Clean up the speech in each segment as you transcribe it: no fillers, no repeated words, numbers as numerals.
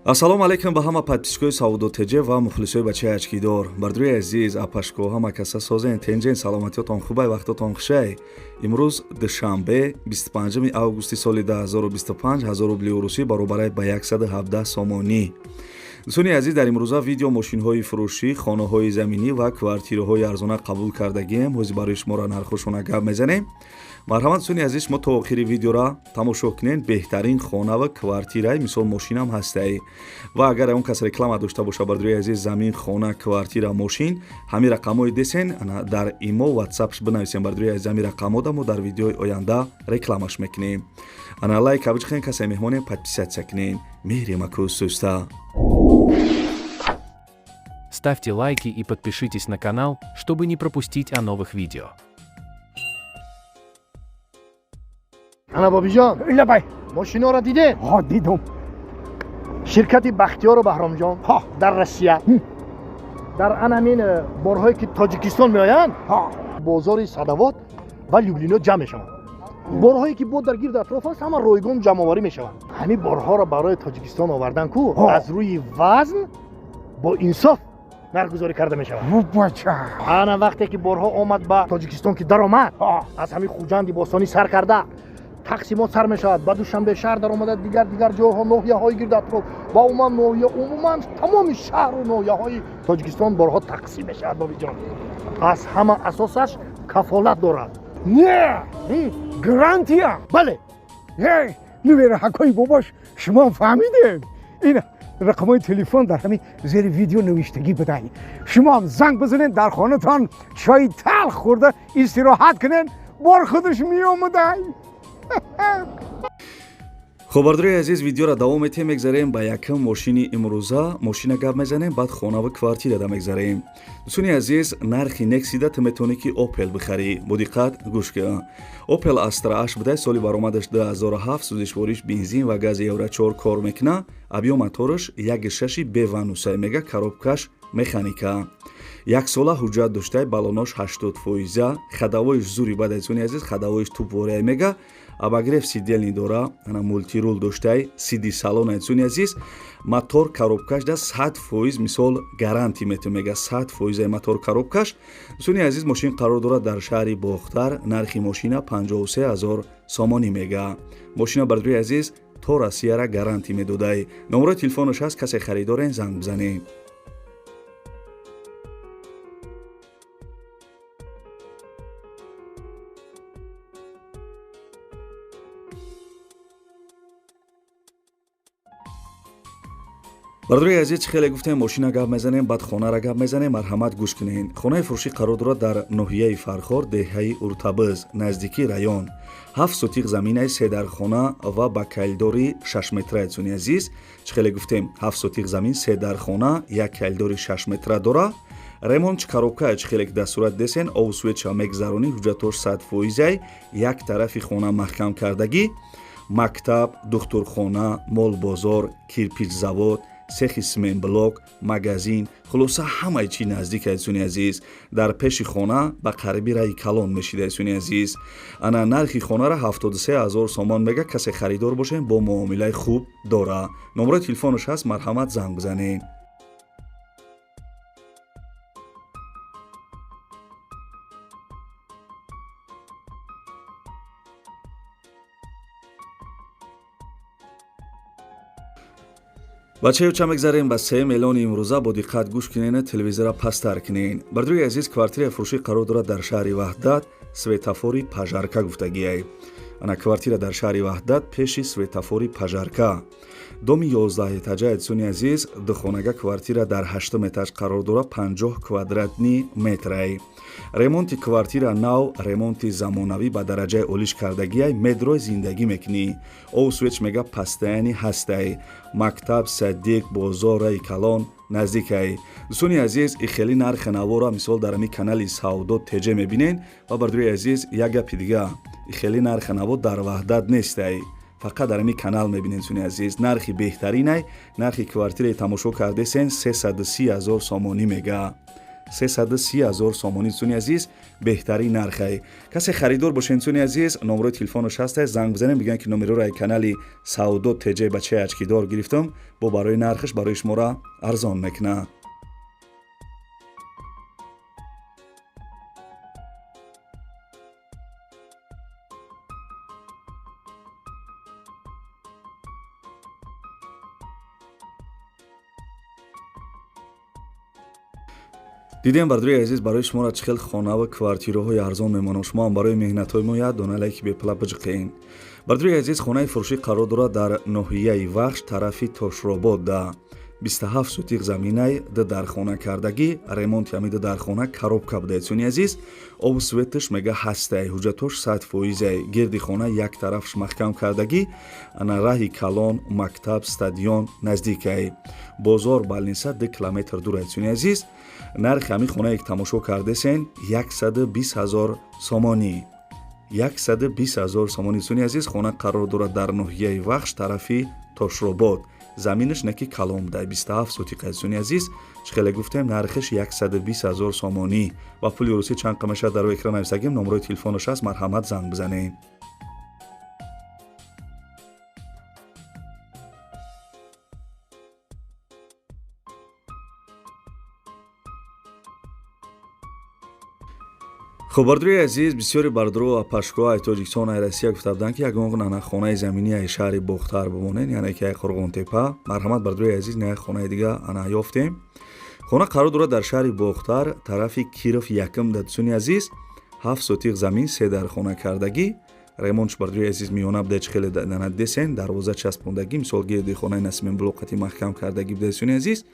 Ассалому алайкум ба ҳама подписчикои Савдо ТЖ ва мухлисои бачаи ачкидор. Бардури азиз, апашко, ҳама каса созен, тенҷен, саломатиётон хубай, вақтотон хушай. Имрӯз душанбе, 25 августи соли 2025, 1000 рубли урусӣ баробарай ба 117 сомонӣ. Дӯстони азиз, дар имрӯза видео мошинҳои фурӯшӣ, хонаҳои заминӣ ва квартираҳои арзона қабул кардагием. Ҳозир барои шуморо нархошона гап мезанем. Марҳамат, дӯстони азиз, шумо то охири видеора тамошо кунед. Беҳтарин хона ва квартираи, мисол, мошинам ҳастаи. Ва агар он кас реклама дошта боша, бардури азиз, замин, хона, квартира, мошин, ҳамин рақамҳои десен дар имо, ватсапш бинависем. Бардури азиз, ҳамин рақамҳо мо дар видеои оянда рекламаш мекунем. Ана лайк абиҷхен, касе меҳмонем, подписаться кунем. Меҳремаку сӯста. Ставьте лайки и подпишитесь на канал, чтобы не пропустить о новых видео. Ана, бобиҷон. Лабай. Мошиноро дидем. Ҳо, дидум. Ширкати Бахтиёру Баҳромҷон дар Россия дар анамин борҳое ки Тоҷикистон меоянд, бозори Садовод ва Люблино ҷамъ мешаванд. Борҳое ки бо дар гирд атроф аст, ҳама ройгон ҷамъоварӣ мешаванд. Ҳамин борҳоро барои Тоҷикистон овардан ку аз рӯи вазн бо инсоф нархгузорӣ карда мешавад. Бача. Ана вақте ки борҳо омад ба Тоҷикистон, ки даромад, аз ҳамин Хуҷанди бостонӣ сар карда тақсимот сар мешавад, ба Душанбе шаҳр даромада, дигар дигар ҷойҳо, ноҳияҳои гирд атроф ва умуман ноҳия, умуман тамоми шаҳру ноҳияҳои Тоҷикистон борҳо тақсим мешавад. Бобиҷон, аз ҳама асосаш кафолат дорад. Не, гарантия. Бале. Нувераҳакои бобош, шумо фаҳмидем, ин рақамҳои телефон дар ҳамин зери видео навиштагӣ будай. Шумоам занг бизанед, дар хонатон чои талх хӯрда истироҳат кунед, бор худаш меомадай. Хоб, бардори азиз, видеоро давом метиҳем, мегзарем ба якум мошини имрӯза. Мошина гап мезанем, баъд хонаву квартирада мегзарем. Дӯстони азиз, нархи Нексида ту метавонӣ ки Опел бихарӣ. Бо диққат гӯш кун. Опел Астра H будай, соли баромадаш 2007, сӯзишвориш бензин ва гази Евро 4 кор мекуна, объём мотораш 1,6 беванусай мега, коробкаш механика, яксола ҳуҷҷат доштай, баллонош 80 фоиза, ходовойш зури бад. Дӯстони азиз, ходовойш тупвория мега, обогрев сидений дора, ана мультируль доштай, сиди салон. Дӯстони азиз, мотор коробкаш да 100%, мисол, гарантия мету мега, 100 фоизаи мотор коробкаш. Дӯстони азиз, мошин қарор дорад дар шаҳри Бохтар, нархи мошина 53 000 сомонӣ мега. Мошина, бардори азиз, то Россияра гарантия медодай. Номерои телефонаш ҳаст, касе харидорен, занг бизанед. Бардори азиз, чӣ хеле гуфтем, мошина гап мезанем, баъд хонара гап мезанем. Марҳамат, гӯш кунед. Хонаи фурӯшӣ қарор дорад дар ноҳияи Фархор, деҳаи Уртабиз, наздикии район. 7 сотиқ заминаи, се дархона ва ба калидори 6 метра. Дӯстони азиз, чӣ хеле гуфтем, 7 сотиқ замин, се дархона, як калидори 6 метра дора. Ремонт коробка, чӣ хеле ки дар сурат десен, обу светша мегзаронӣ, ҳуҷҷатош 100 фоизай, як тарафи хона маҳкам кардагӣ. Мактаб, духтурхона, молбозор, кирпичзавод, сехи сементблок, магазин, хулоса, ҳамаи чӣ наздик. Дӯстони азиз, дар пеши хона ба қариби раи калон мешида. Дӯстони азиз, ана нархи хонара 73 000 сомон мега. Касе харидор бошем, бо муомилаи хуб дора. Номерои телефонаш ҳаст, марҳамат, занг бизанед. Бачаёча, мегзарем ба сеюм эълони имрӯза. Бо диққат гӯш кунен, телевизора пасттар кунен. Бардори азиз, квартираи фурӯшӣ қарор дорад дар шаҳри Ваҳдат, светофори Пожарка гуфтагиай. Ана квартира дар шаҳри Ваҳдат, пеши светофори Пожарка, доми 11 этажа. Дӯстони азиз, духонага квартира дар ҳаштум этаж қарор дорад, 50 квадратный метрай. Ремонти квартира нав, ремонти замонавӣ ба дараҷаи олиш кардагиай, медрой зиндагӣ мекунӣ. Обу свет мега постоянно ҳастай. Мактаб, садик, бозор, раи калон наздикай. Дӯстони азиз, и хеле нархи навора, мисол, дар ҳамин канали Савдо ТЖ мебинен. Ва, бардори азиз, як гапи дига: и хеле нархи наво дар Ваҳдат нестай, фақат дар ҳамин канал мебинед. Дӯстони азиз, нархи беҳтаринай. Нархи квартираи тамошо кардесен 330 000 сомонӣ мега. 330 ҳазор сомонӣ. Дӯстони азиз, беҳтарин нархай. Касе харидор бошед, дӯстони азиз, номерои телефонаш ҳастай, занг бизанем, бигӯянд ки номероро ай канали Савдо ТЖ бачаи очкидор гирифтам, бо барои нархаш барои шуморо арзон мекунад. Дидем, бардори азиз, барои шуморо чӣ хел хона ва квартираҳои арзон мемонам. Шумо ҳам барои меҳнатҳои мо як дона лайки бепула биҷиқен. Бардори азиз, хонаи фурӯшӣ қарор дорад дар ноҳияи Вахш, тарафи Тошробод, да 27 сотиқ заминай, ду дархона кардагӣ, ремонти ҳами ду дархона коробка буда. Дӯстони азиз, обу светаш мега ҳастай, ҳуҷҷатош 100%-ай, гирди хона як тарафш маҳкам кардагӣ, ана раҳи калон, мактаб, стадион наздикай, бозор, больница 2 километр дур. Дӯстони азиз, нархи ҳамин хонае ки тамошо кардесен 120 ҳазор сомонӣ, 120 ҳазор сомонӣ. Дӯстони азиз, хона қарор дорад дар ноҳияи Вахш, тарафи Тошробод, заминаш неки калон буда, 27 сотиқа. Дӯстони азиз, чӣ хеле гуфтем, нархаш 120 ҳазор сомонӣ. Ба пули русӣ чанд қа мешавад, дар рӯи экран нависагим, номерои телефонаш аст, марҳамат, занг бизанед. Хуб, бардори азиз, бисёри бардору апашко ай Тоҷикистон, ай Россия гуфта буданд, ки ягон ана хонаи заминӣ ай шаҳри Бохтар бимонед, яъне ки ай Қурғонтепа. Марҳамат, бардори азиз, на як хонаи дига ана ёфтем. Хона қарор дорад дар шаҳри Бохтар, тарафи Киров якм да. Дӯстони азиз, 7 сотиқ замин, се дархона кардагӣ, ремонтш, бардори азиз, миёна буда, чӣ хеле нана десен, дарвоза часпондагӣ, мисол гирди хонаи насимен блоқати маҳкам кардагӣ буда. Дӯстони азиз,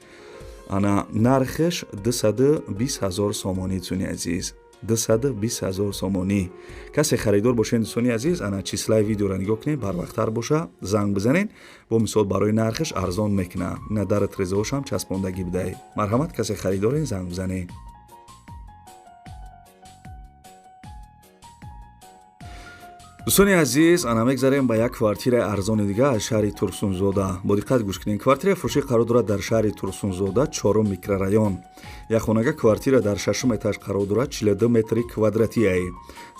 ана нархаш 220 ҳазор сомонӣ. Дӯстони азиз, 220 ҳазор сомонӣ. Касе харидор бошед, дӯстони азиз, ана числаи видеоро нигоҳ кунед, барвақттар боша, занг бизанед, бо мисол барои нархаш арзон мекунад. Ина дара трезаошам часпондагӣ будай. Марҳамат, касе харидорен, занг бизанед. Дӯстони азиз, ана мегзарем ба як квартираи арзони дига аз шаҳри Турсунзода. Бо диққат гӯш кунед. Квартираи фурӯшӣ қарор дорад дар шаҳри Турсунзода, чорум микрорайон. Як хонага квартира дар шашум этаж қарор дорад, 42 метри квадратиай.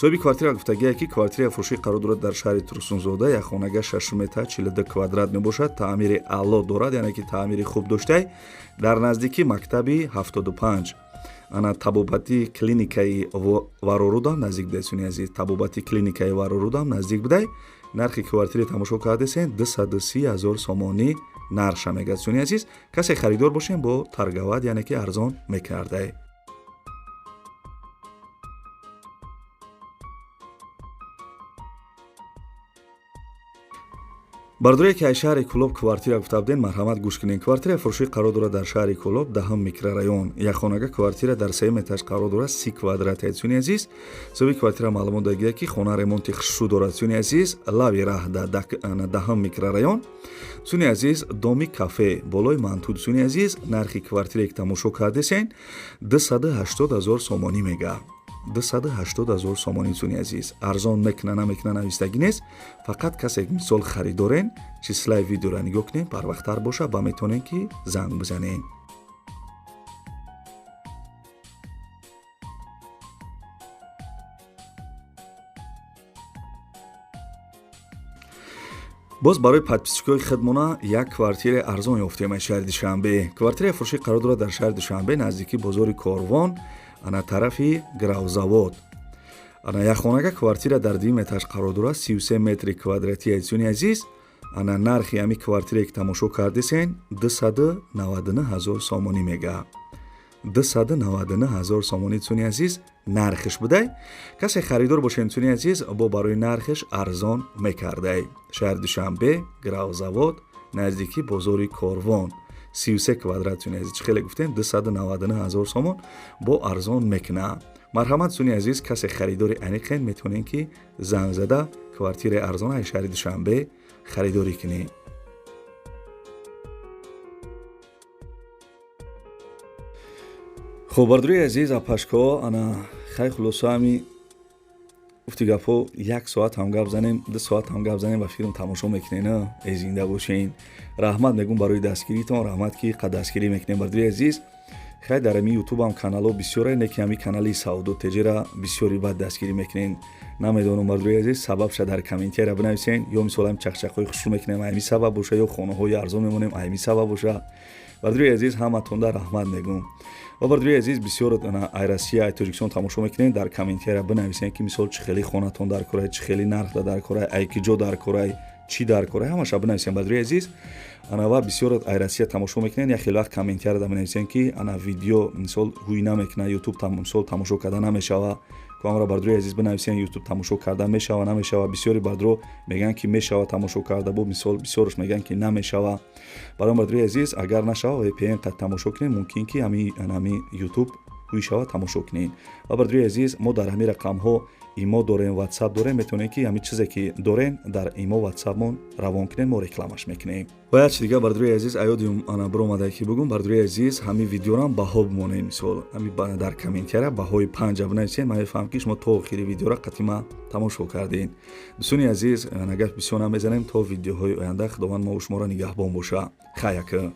Соҳиби квартира гуфтагие, ки квартираи фурӯшӣ қарор дорад дар шаҳри Турсунзода, як хонага шашум этаж, 42 квадрат мебошад, таъмири аъло дорад, яъне ки таъмири хуб доштай, дар наздикӣ мактаби 75, ана табобати клиникаи Варорудам наздик будай. Дӯстони азиз, табобати клиникаи Варорудам наздик будай. Нархи квартире тамошо кардесен, 230 ҳазор сомонӣ нархша мегӯяд. Дӯстони азиз, касе харидор бошем, бо торговать, яъне ки арзон мекардай. Бардоре ки аз шаҳри Кӯлоб квартира гуфта будем, марҳамат, гӯш кунед. Квартираи фурӯшӣ қарор дорад дар шаҳри Кӯлоб, даҳум микрорайон. Як хонага квартира дар сеюм этаж қарор дорад, 30 квадрат. Дӯстони азиз, соҳиби квартира маълумот дагия, ки хона ремонти хушрӯ дорад. Дӯстони азиз, лави раҳ даҳум микрорайон, дӯстони азиз, доми кафе болои манту. Дӯстони азиз, нархи квартире ки тамошо кардесен, 280 ҳазор сомонӣ мега, 280 ҳазор сомонӣ. Дӯстони азиз, арзон мекуна, намекуна, навистагӣ нест. Фақат касе мисол харидорен, числаи видеоро нигоҳ кунед, барвақттар боша, ба метавонед ки занг бизанед. Боз барои подписчикои худмона як квартираи арзон ёфтем аз шаҳри Душанбе. Квартираи фурӯшӣ қарор дорад дар шаҳри Душанбе, наздики бозори Корвон, ана тарафи Гравзавод. Ана як хонага квартира дар дуюм этаж қарор дорад, 33 метри квадратӣ. Дӯстони азиз, ана нархи ҳами квартирае ки тамошо кардесен, 299 ҳазор сомонӣ мега, 299 ҳазор сомонӣ. Дӯстони азиз, нархиш будай. Касе харидор бошед, дӯстони азиз, бо барои нархиш арзон мекардай. Шаҳри Душанбе, Гравзавод, наздики бозори Корвон, 33 квадрат. Дӯстони азиз, чӣ хеле гуфтем, 299 ҳазор сомон, бо арзон мекунад. Марҳамат, дӯстони азиз, касе харидори аниқен, метавонед ки занг зада квартираи арзон аз шаҳри Душанбе харидорӣ кунед. Хуб, бардори азиз, апашко, ана хай, хулоса, ҳами гуфти гапҳо, як соат ҳам гап занем, 2 соат ҳам гап занем, ба филм тамошо мекунен. Э зинда бошен, раҳмат мегӯм барои дастгиритон, раҳмат, ки қад дастгирӣ мекунем. Бардори азиз, Хай, дар ҳами Ютубам каналҳо бисёре, не ки ҳами канали Савдо Теҷера бисёри бад дастгирӣ мекунен. Намедонам, бардорои азиз, сабабша дар комментария бинависен. Ё мисол ҳами чақчақҳои хушрӯ мекунем, ҳами сабаб боша, ё хонаҳои арзон мемонем, ҳами сабаб боша. Бардорои азиз, ҳаматонда раҳмат мегӯм. Ва, бардорои азиз, бисёр ай Россия, ай Тоҷикистон тамошо мекунем, дар комментария бинависен, ки мисол чӣ хели хонатон дар корай, чӣ хели нархда дар корай, ай ки ҷо дар корай, чӣ дар корай, ҳамаша бинависен, бардорои азиз. Ана ва бисёр ай Россия тамошо мекунен, як хеле вақт комментарияда менависен, ки ана видео мисол ҳуй намекуна, Ютуб мисол тамошо карда намешава. Амра, бардорои азиз, бинависен, Ютуб тамошо карда мешава, намешава? Бисёри бардоро мегӯянд, ки мешава тамошо карда, бо мисол бисёрш мегӯянд, ки намешава. Барои, бардорои азиз, агар нашава, VPN қад тамошо кунед, мумкин ки ҳами Ютуб ҳуй шава, тамошо кунед. Ва, бардорои азиз, мо дар ҳамин рақамҳо Имо дорем, Ватсап дорем, метавонед, ки ҳамин чизе ки дорем, дар Имо, Ватсапмон равон кунед, мо рекламаш мекунем. Ва як чи дигар, бардорои азиз, аёдим ана биромада, ки бугум. Бардорои азиз, ҳамин видеорам баҳо бимонем. Мисол, ҳами дар комментария баҳои 5 бинависед, ман мефаҳмам, ки шумо то охири видеора қатима тамошо кардед. Дӯстони азиз, ана гап бисёр намезанем. То видеоҳои оянда Худованд мо шуморо нигаҳбон боша. Хай, ака.